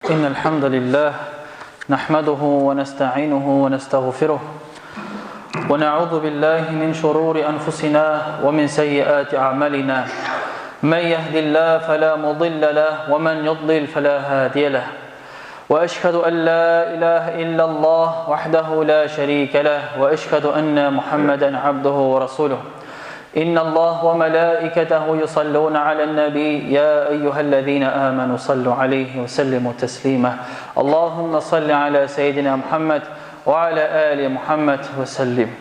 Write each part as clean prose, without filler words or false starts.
إن الحمد لله نحمده ونستعينه ونستغفره ونعوذ بالله من شرور أنفسنا ومن سيئات أعمالنا من يهد الله فلا مضل له ومن يضلل فلا هادي له وأشهد أن لا إله إلا الله وحده لا شريك له وأشهد أن محمدا عبده ورسوله إن الله وملائكته يصلون على النبي يا أيها الذين آمنوا صلوا عليه وسلموا تسليما اللهم صل على سيدنا محمد وعلى آل محمد وسلم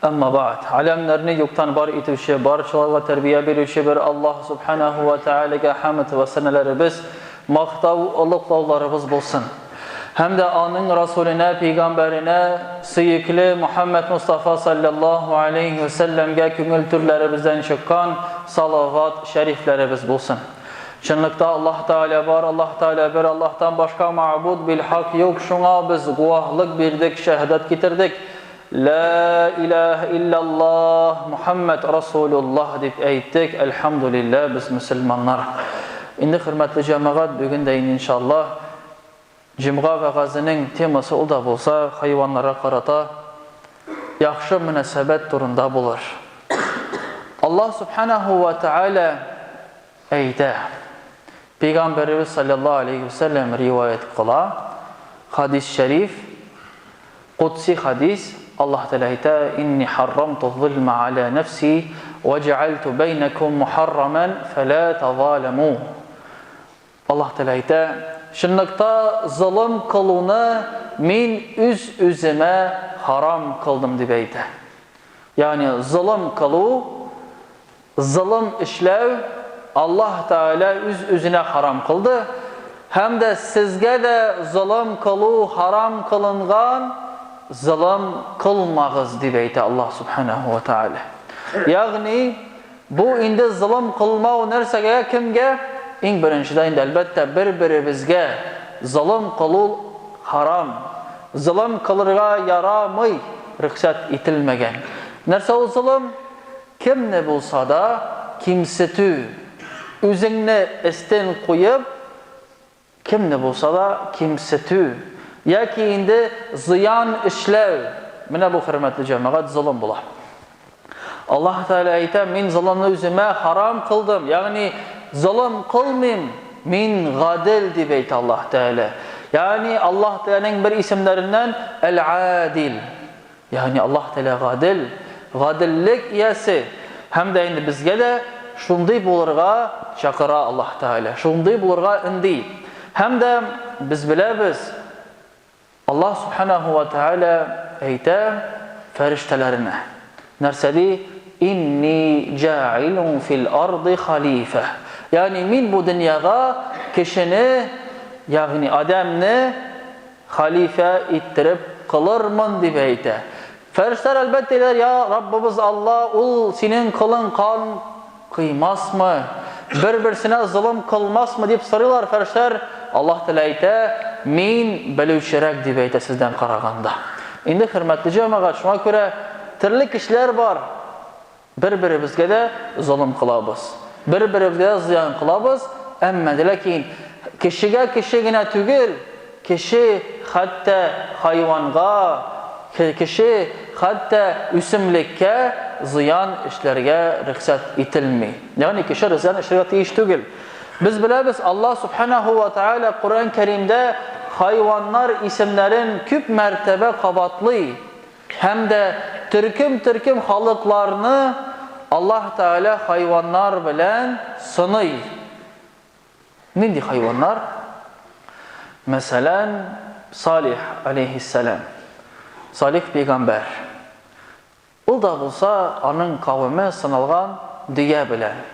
Әмма бәгъд, Галәмнәрне юктан бар итүче, барчаларга тәрбия бирүче бер Аллаһ Субханаһу ва Тәгаләгә хәмд вә сәнәләребез, мактау, олуглауларыбыз булсын. Һәм дә аның Расуленә, пәйгамбәренә, сөекле Мухәммәд Мостафа салләллаһу алейһи вә сәлләмгә күңел түрләребездән чыккан салават шәрифләребез булсын. Чынлыкта Аллаһ Тәгалә бар, Аллаһ Тәгалә бер, Аллаһтан башка мәгъбуд бил хак юк, шуңа без гуаһлык бирдек, шәһадәт китердек. Лә иләһә илляллаһ, Мухәммәд Расулуллаһ дип әйттек, әлхәмдүлилләһ, без мөселманнар. Инде, хөрмәтле җәмәгать, бүген дә инде, иншаллаһ, җомга вәгазенең темасы ул да булса, хайваннарга карата яхшы мөнәсәбәт турында булыр. Аллаһ Субханаһу ва Тәгалә әйтә, Пәйгамбәребез салләллаһу алейһи ва сәлләм риваять кыла, хадис шәриф, Кудси хадис, Аллаһ Тәгалә әйтә, Инни харрамту зулма аля нәфси, вә җәгальту бәйнәкүм мухаррамән, фәлә тазаламу. Аллаһ Тәгалә әйтә, Чынлыкта золым кылуны мин үз-үземә харам кылдым, дип әйтә. Ягъни золым кылу, Золым эшләү Аллаһ Тәгалә үз-үзенә харам кылды, һәм дә сезгә дә золым кылу харам кылынган, золым кылмагыз, дип әйтә Аллаһ Сүбхәнәһү вә Тәгалә. Ягъни, бу инде золым кылмау нәрсәгә, кемгә? Иң беренчедән инде, әлбәттә, бер-беребезгә золым кылу харам. Золым кылырга ярамый, рөхсәт ителмәгән. Нәрсә ул золым? Кемне булса да кимсетү, үзеңне өстен куеп, кемне булса да кимсетү яки инде зыян эшләү, менә бу, хөрмәтле җәмәгать, золым була. Аллаһ Тәгалә әйтә, мин золымны үземә харам кылдым, ягъни золым кылмыйм, мин гадел дип әйтә Аллаһ Тәгалә. Ягъни Аллаһ Тәгаләнең бер исемнәреннән Әл-Адил. Ягъни Аллаһ Тәгалә гадел, гаделлек иясе. Һәм дә инде безгә дә шундый булырга чакыра Аллаһ Тәгалә, шундый булырга өнди. Һәм дә без беләбез, Аллаһ Субханаһу ва Тәгалә әйтә фәрештәләренә. Нәрсә ди? Инни җаилун фил арды халифә. Ягъни мин бу дөньяга кешене, ягъни Адәмне Хәлифә иттереп кылырмын, дип әйтә. Фәрештәләр, әлбәттә, әйтәләр, Я Раббыбыз Алла, ул синең колың кан кыймасмы? Бер-берсенә золым кылмасмы? дип сорыйлар фәрештәләр. Аллаһ Тәгалә әйтә, Мин белүчерәк, дип әйтә сездән караганда. Инде, хөрмәтле җәмәгать, шуңа күрә төрле кешеләр бар. Бер-беребезгә дә золым кылабыз, бер-беребезгә дә зыян кылабыз, әмма дә ләкин кешегә кеше генә түгел, кеше хәтта хайванга, кеше хәтта үсемлеккә зыян эшләргә рөхсәт ителми. Ягъни кеше зыян эшләргә тиеш түгел. Без беләбез, Аллаһ Субханаһу ва Тааля Коръән Кәримдә хайваннар исемнәрен күп мәртәбә кабатлый. Һәм дә төркем-төркем халыкларны Аллаһ Тәгалә хайваннар белән сыный. Нинди хайваннар? Мәсәлән, Салих алейһиссәлам. Салих пәйгамбәр. Ул да булса аның кавеме сыналган дөя белән.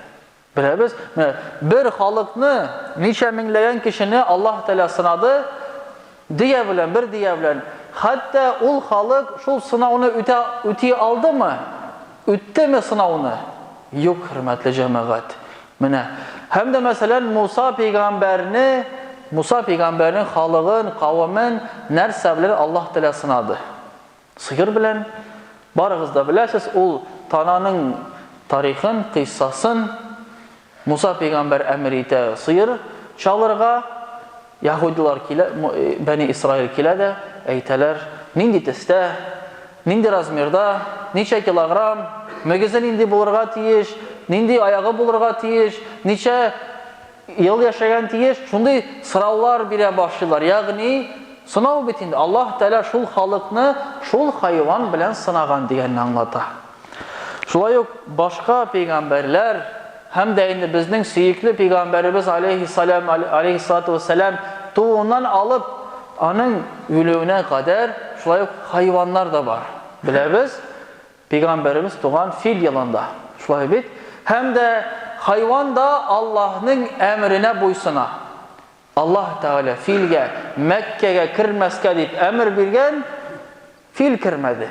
Беләбез, менә бер халыкны, ничә меңләгән кешене Аллаһ Тәгалә сынады, дөя белән, бер дөя белән. Хәтта ул халык шул сынауны үтә, үти алдымы? Үттеме сынауны? Юк, хөрмәтле җәмәгать. Менә. Һәм дә мәсәлән, Муса пәйгамбәрне, Муса пәйгамбәрнең халыгын, кавемен нәрсә белән Аллаһ Тәгалә сынады? Сыер белән, барыгыз да беләсез, ул тананың тарихын, кыйссасын. Муса пәйгамбәр әмер итә сыер чалырга. Яһүдилар килә, Бәни Исраил килә дә әйтәләр, нинди төстә, нинди размерда, ничә килограмм, мөгезе нинди булырга тиеш, нинди аягы булырга тиеш, ничә ел яшәгән тиеш, шундый сораулар бирә башлыйлар. Ягъни, сынау бит инде. Аллаһ Тәгалә шул халыкны шул хайван белән сынаган дигәнне аңлата. Шулай ук башка пәйгамбәрләр һәм дә инде безнең сөекле пәйгамбәребез алейһиссалам алейһиссалату вассалам тууыннан алып аның үлүенә кадәр шулай ук хайваннар да бар. Беләбез, пәйгамбәребез туган фил елында. Шулай бит? Һәм дә хайван да Аллаһның әмеренә буйсына. Аллаһ Тәгалә филгә Мәккәгә кермәскә дип әмер биргән, фил кермәде.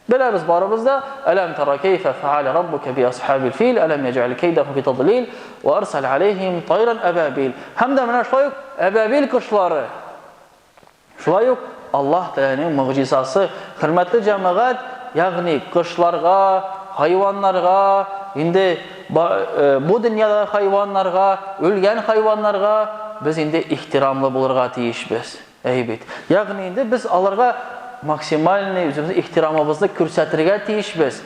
Беләбез барыбыз да, Әләм тара кәйфә фәалә раббука би асхабил фил, әләм яҗәл кәйдәһум фи тадлил, ва арсал алейһим тайран әбәбил. Һәм дә менә шулай ук әбәбил кошлары. Шулай ук Аллаһ Тәгаләнең могҗизасы, хөрмәтле җәмәгать, ягъни кошларга, хайваннарга, инде бу дөньядагы хайваннарга, үлгән хайваннарга без инде ихтирамлы булырга тиешбез. Әй бит. Ягъни инде без аларга максимальный үзебезнең ихтирамыбызны күрсәтергә тиешбез.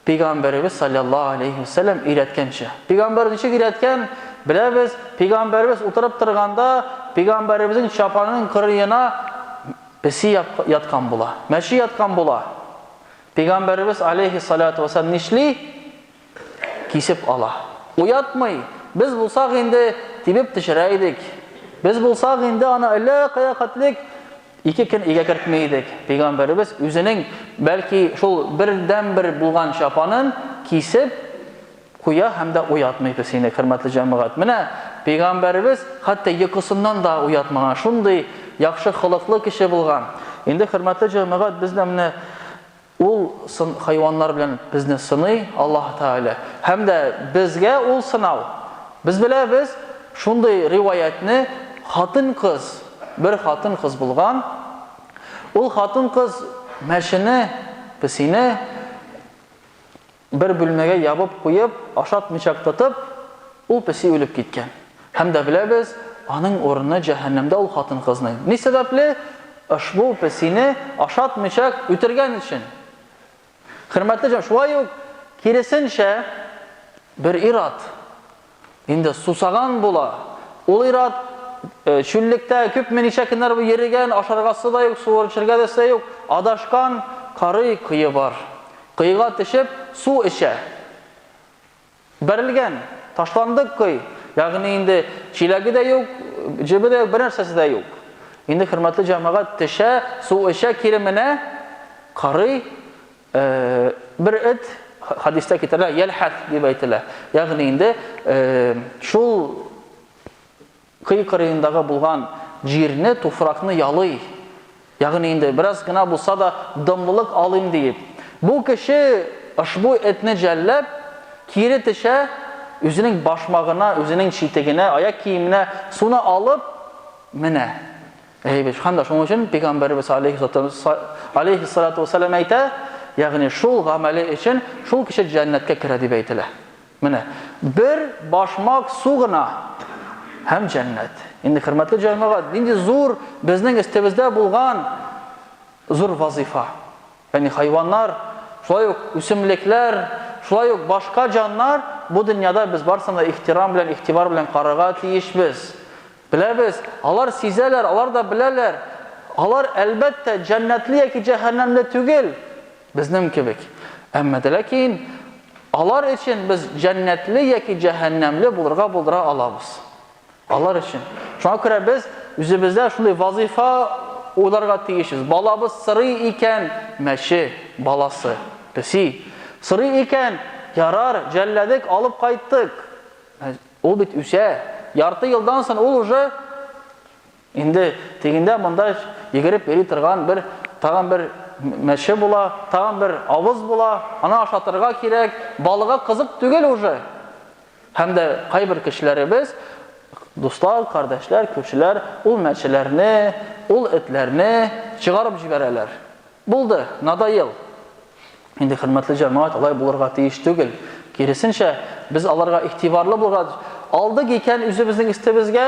Пәйгамбәребез салләллаһу алейһи вә сәлләм өйрәткәнчә. Пәйгамбәр ничек өйрәткән? Беләбез, пәйгамбәребез утырып торганда, пәйгамбәребезнең чапанының кырыена песи яткан була, мәче яткан була. Пәйгамбәребез алейһи салату вә сәлләм нишли? Кисеп ала. Уятмый. Без булсак инде тибеп төшерә идек. Без булсак инде аны әллә кая хәтлек Ике көн өйгә кертми идек. Пәйгамбәребез үзенең, бәлки, шул бердәнбер булган чапанын кисеп куя һәм дә уятмый песине, хөрмәтле җәмәгать. Менә пәйгамбәребез хәтта йокысыннан да уятмаган, шундый яхшы холыклы кеше булган. Инде, хөрмәтле җәмәгать, без дә менә Ул сын хайваннар белән безне сыный Аллаһ Тәгалә. Һәм дә безгә ул сынау. Без беләбез, шундый риваятьне хатын-кыз, бер хатын-кыз булган. Ул хатын-кыз мәчене, песине бер бүлмәгә ябып куеп, ашатмыйчак тотып, ул песи үлеп киткән. Һәм дә беләбез, аның урыны җәһәннәмдә ул хатын-кызның. Ни сәбәпле? Ошбу песине ашатмыйча үтергән өчен. Хөрмәтле җәмәгать, шулай ук киресенчә бер ир-ат инде сусаган була. Ул ир-ат чүллектә күпме ничә көннәр буе йөрегән, ашаргасы да юк, су эчәргә дә юк, адашкан, карый, кое бар. Коега төшеп, су эчә. Бәрелгән, ташландык кой, ягъни инде чиләге дә юк, җебе дә юк, бернәрсәсе дә юк. Инде хөрмәтле җәмәгать төшә, су эчә, кире менә, карый, бер эт, хәдистә китерелә, ялхәс дип әйтелә. Ягъни инде шул Кый кырыендагы булган җирне, туфракны ялый. Ягъни инде бераз гына булса да дымлылык алыйм диеп. Бу кеше ошбу этне жәлләп, кире төшә, үзенең башмагына, үзенең читегенә, аяк киеменә суны алып менә. Әй бит, һәм дә шуның өчен пәйгамбәребез алейһиссалату вәссәлам әйтә, ягъни шул гамәле өчен шул кеше җәннәткә керә дип әйтелә. Менә бер башмак су гына һәм җәннәт. Инде хөрмәтле җәмәгать, нинди зур безнең өстебездә булган зур вазифа. Ягъни хайваннар, шулай ук үсемлекләр, шулай ук башка җаннар бу дөньяда без барысына да ихтирам белән, игътибар белән карарга тиешбез. Беләбез, алар сизәләр, алар да беләләр. Алар, әлбәттә, җәннәтле яки җәһәннәмле түгел, безнең кебек. Әмма дә ләкин алар өчен без җәннәтле яки җәһәннәмле булырга булдыра алабыз. Алар өчен. Шуңа күрә без үзебездә шундый вазифа уйларга тиешбез. Балабыз сырый икән, мәче баласы, песи. Сырый икән, ярар, жәлләдек, алып кайттык. Ул бит үсә. Ярты елдан соң ул уже инде тегендә монда йөгереп йөри торган бер тагын бер мәче була, тагын бер авыз була, аны ашатырга кирәк, балыга кызык түгел уже. Һәм дә кайбер кешеләребез, дуслар, кардәшләр, күршеләр ул мәчеләрне, ул этләрне чыгарып җибәрәләр. Булды, надоел. Инде, хөрмәтле җәмәгать, алай булырга тиеш түгел. Киресенчә, без аларга игътибарлы булырга алдык икән үзебезнең өстебезгә,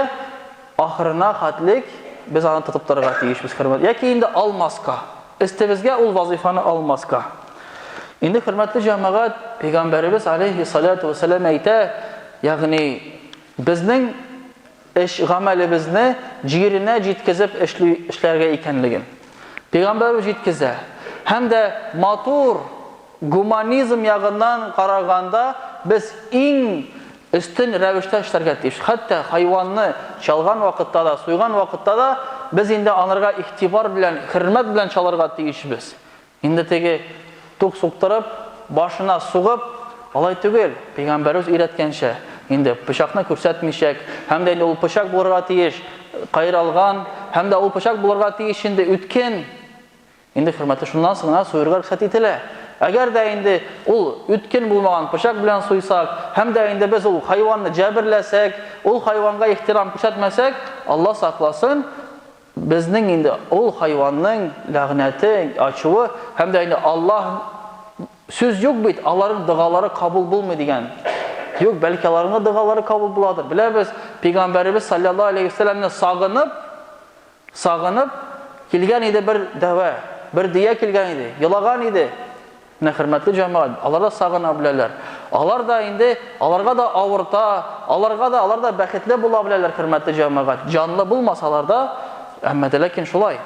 ахырына хәтлек без аны тотып торырга тиешбез, хөрмәт. Яки инде алмаска. Өстебезгә ул вазифаны алмаска. Инде хөрмәтле җәмәгать, пәйгамбәребез алейһиссалату вәссәлам әйтә, ягъни безнең эш гамәлебезне җиренә җиткезеп эшли эшләргә икәнлеген. Пәйгамбәребез җиткезә. Һәм дә матур гуманизм ягыннан караганда без иң өстен рәвештә эшләргә тиеш. Хәтта хайванны чалган вакытта да, суйган вакытта да без инде анарга игътибар белән, хөрмәт белән чалырга тиешбез. Инде теге тук суктырып, башына сугып, алай түгел, пәйгамбәребез өйрәткәнчә, инде пычакны күрсәтмичәк, һәм дә инде ул пычак булырга тиеш каералган, һәм дә ул пычак булырга тиеш инде үткен. Инде, хөрмәтле, шуннан соң гына суерга рөхсәт ителә. Әгәр дә инде ул үткен булмаган пычак белән суйсак, һәм дә инде без ул хайванны җәберләсәк, ул хайванга ихтирам күрсәтмәсәк, Алла сакласын, безнең инде ул хайванның ләгънәте, ачуы һәм дә инде Аллаһ сүз юк бит, аларның догалары кабул булмый дигән. Юк, бәлки аларның да догалары кабул буладыр. Беләбез, пәйгамбәребез саллаллаһу алейһи ва сәлләмне сагынып, сагынып килгән иде бер дәвә, бер дөя килгән иде, елаган иде. Менә хөрмәтле җәмәгать, алар да сагына беләләр. Алар да инде, аларга да авырта, аларга да, алар да бәхетле була беләләр, хөрмәтле җәмәгать. Җанлы булмасалар да, әмма дә ләкин шулай.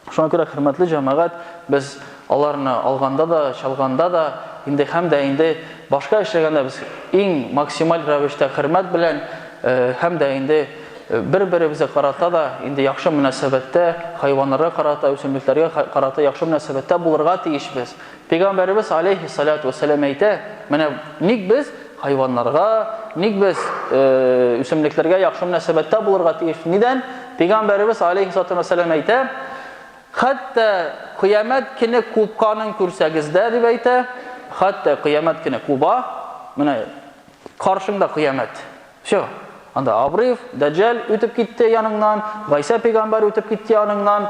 Шуңа күрә, хөрмәтле җәмәгать, без аларны алганда да, чалганда да, инде һәм дә инде башка эшләгәндә без иң максималь рәвештә хөрмәт белән һәм дә инде Бер-беребезгә карата да инде яхшы мөнәсәбәттә, хайваннарга карата, үсемлекләргә карата яхшы мөнәсәбәттә булырга тиешбез. Пәйгамбәребез алейһиссалату вәссәлам әйтә, менә ник без хайваннарга, ник без үсемлекләргә яхшы мөнәсәбәттә булырга тиеш? Нидән? Пәйгамбәребез алейһиссалату вәссәлам әйтә, хәтта кыямәт көне купканын күрсәгез дә, дип әйтә, хәтта кыямәт көне куба, менә каршыңда кыямәт. Всё. Анда обрыв, Дәҗҗал үтеп китте яныңнан, Гайсә пәйгамбәр үтеп китте яныңнан.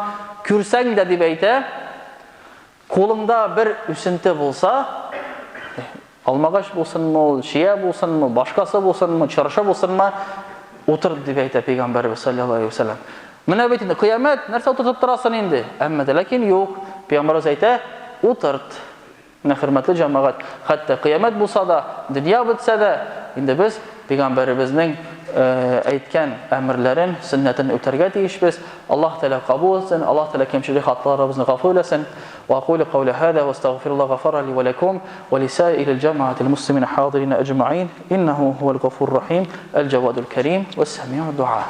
Күрсәң дә дип әйтә, кулыңда бер үсенте булса, алмагач булсынмы ул, чия булсынмы, башкасы булсынмы, чыршы булсынмы, утырт дип әйтә пәйгамбәребез саллаллаһу алейһи вәсәлләм. Менә бит инде кыямәт, нәрсә утыртып торасың инде? Әмма дә ләкин юк. Пәйгамбәребез әйтә, утырт. Менә, хөрмәтле җәмәгать, хәтта кыямәт булса да, дөнья бетсә дә, инде без пәйгамбәребезнең әйткән әмерләрен, сөннәтен үтәргә тиешбез. Аллаһ Тәгалә кабул итсен, Аллаһ Тәгалә кимчелек хаталарыбызны гафу әйләсен. Ва акулю каули һаза ва астагфируллаһ гафара ли ва ләкум ва лисаирил җәмәгатил муслимин хадирина әҗмәгыйн. Иннәһу һувал гафур рахим, әл-җавадул кәрим, вәс-сәмиу дуа.